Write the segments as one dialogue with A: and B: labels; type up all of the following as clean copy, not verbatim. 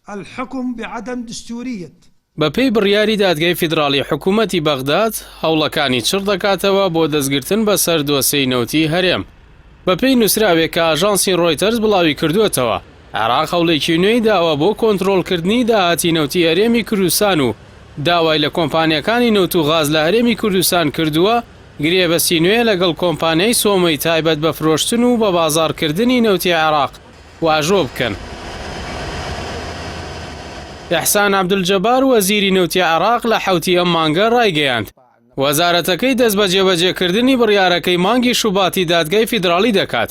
A: الحکم بعدم دستوریە.
B: بەپێی بڕیاری دادگای فیدراڵی حکومەتی بەغداد هەوڵەکانی چڕ دەکاتەوە بۆ دەستگرتن بەسەر دۆسێی نەوتی هەرێم. بەپێی نووسراوێک کە ئاژانسی ڕۆیتەرز بڵاویکردووەتەوە، عێراق هەوڵێکی نوێی داوە بۆ کۆنترۆڵکردنی داهاتی نەوتی هەرێمی کوردستان و داوای لە کۆمپانیاکانی نەوت و غاز لە هەرێمی کوردستان کردووە گرێبەستی نوێ لەگەڵ کۆمپانیای سۆمۆی تایبەت بە فرۆشتن و بەبازاڕکردنی نەوتی عێراق واژۆ بکەن. ئیحسان عەبدولجەبار وەزیری نەوتی عێراق لە حەوتی ئەم مانگە ڕایگەیاند، وەزارەتەکەی دەست بە جێبەجێکردنی بڕیارەکەی مانگی شوباتی دادگای فیدراڵی دەکات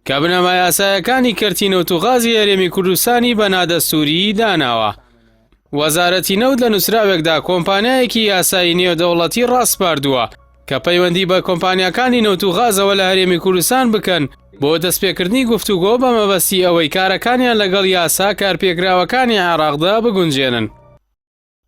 B: کە بنەما یاسایەکانی کەرتی نەوت و غازی هەرێمی کوردستانی بە نادەستووریی داناوە. وەزارەتی نەوت لە نووسراوێکدا کۆمپانیایەکی یاسایی نێودەوڵەتی ڕاسپاردووە کە پەیوەندی بە کۆمپانیاکانی نەوت و غازەوە لە هەرێمی کوردستان بکەن بۆ دەستپێکردنی گفتوگۆ بە مەبەستی ئەوەی کارەکانیان لەگەڵ یاسا کارپێکراوەکانی عێراقدا بگونجێنن.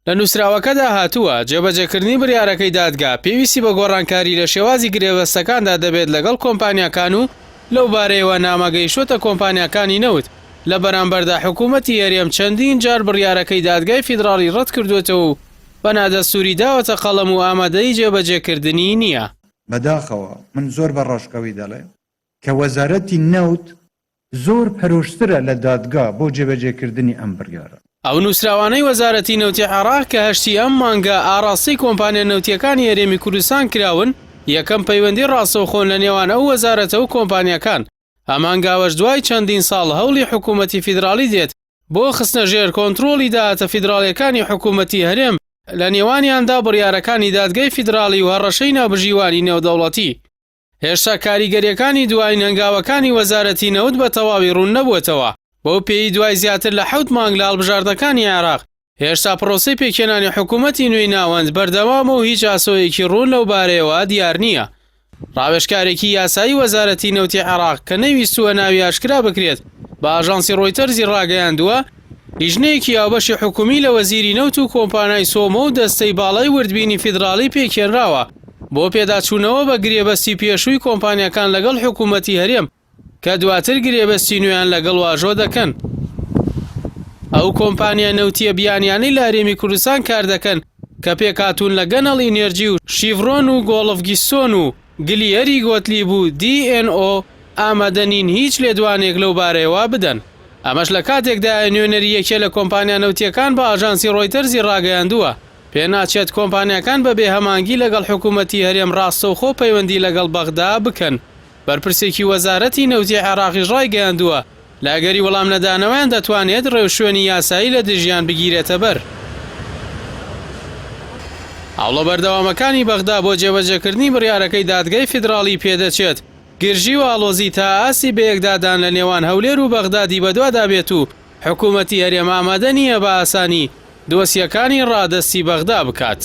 B: لە نووسراوەکەدا هاتووە، جێبەجێکردنی بڕیارەکەی دادگا پێویستی بە گۆڕانکاری لە شێوازی گرێبەستەکاندا دەبێت لەگەڵ کۆمپانیاکان و لەو بارەیەوە نامە گەیشتووەتە کۆمپانیاکانی نەوت، لە بەرامبەردا حکوومەتی هەرێم چەندین جار بڕیارەکەی دادگای فیدراڵی ڕەتکردووەتەوە و بە نادەستووری داوەتە قەڵەم و ئامادەی جێبەجێکردنی نییە.
C: بەداخەوە من زۆر بە ڕاشکاوی دەڵێم کە وەزارەتی نەوت زۆر پەرۆشترە لە دادگا بۆ جێبەجێکردنی ئەم بڕیارە.
B: ئەو نووسراوانەی وەزارەتی نەوتی عێراق کە هەشتی ئەم مانگە ئاڕاستەی کۆمپانیا نەوتییەکانی هەرێمی کوردستان کراون، یەکەم پەیوەندی ڕاستەوخۆن لە نێوان ئەو وەزارەتە و کۆمپانیاکان، ئەم هەنگاوەش دوای چەندین ساڵ هەوڵی حکوومەتی فیدراڵی دێت بۆ خستنە ژێر کۆنترۆڵی داهاتە فیدراڵییەکانی حکوومەتی هەرێم، لە نێوانیاندا بڕیارەکانی دادگای فیدراڵی و هەڕەشەی ناوبژیوانی نێودەوڵەتی. هێشتا کاریگەرییەکانی دوایین هەنگاوەکانی وەزارەتی نەوت بە تەواوی ڕوون نەبووەتەوە، بەو پێیەی دوای زیاتر لە حەوت مانگ لە هەڵبژاردنەکانی عێراق، هێشتا پرۆسەی پێکهێنانی حکوومەتی نوێی ناوەند بەردەوامە و هیچ ئاسۆیەکی ڕوون لەو بارەیەوە دیار نییە. ڕاوێژکارێکی یاسایی وەزارەتی نەوتی عێراق کە نەیویستووە ناوی ئاشکرا بکرێت، بە ئاژانسی ڕۆیتەرزی ڕاگەیاندووە، لیژنەیەکی هاوبەشی حکومی لە وەزیری نەوت و کۆمپانای سۆمۆ و دەستەی باڵای وردبینی فیدراڵی پێکهێنراوە بۆ پێداچوونەوە بە گرێبەستی پێشووی کۆمپانیاکان لەگەڵ حکومەتی هەرێم کە دواتر گرێبەستی نوێیان لەگەڵ واژۆ دەکەن. ئەو کۆمپانیا نەوتییە بیانیانەی لە هەرێمی کوردستان کاردەکەن کە پێکهاتوون لە گەنەڵ ئینێرجی و شیڤرۆن و گۆڵف گیستۆن و گلیەری گۆتلیب و دی ئێن ئۆ ئامادە نین هیچ لێدوانێک لەو بارەیەوە بدەن. ئەمەش لە کاتێکدایە نوێنەری یەکێ لە کۆمپانیا نەوتییەکان بە ئاژانسی ڕۆیتەرزی ڕاگەیاندووە، پێناچێت کۆمپانیاکان بەبێ هەمانگی لەگەڵ حکومەتی هەرێم ڕاستەوخۆ پەیوەندی لەگەڵ بەغدا بکەن. بەرپرسێکی وەزارەتی نەوتی عێراقیش ڕایگەیاندووە، لە ئەگەری وەڵامنەدانەوەیان دەتوانێت ڕێوشوێنی یاسایی لە دژیان بگیرێتەبەر. هەوڵە بەردەوامەکانی بەغدا بۆ جێبەجێکردنی بڕیارەکەی دادگای فیدراڵی پێدەچێت گرژی و ئاڵۆزی تا ئاستی بەیەکدادان لە نێوان هەولێر و بەغدادی بەدوادا بێت و حکومەتی هەرێم ئامادە نییە بە ئاسانی دۆسیەکانی ڕادەستی بەغدا بکات.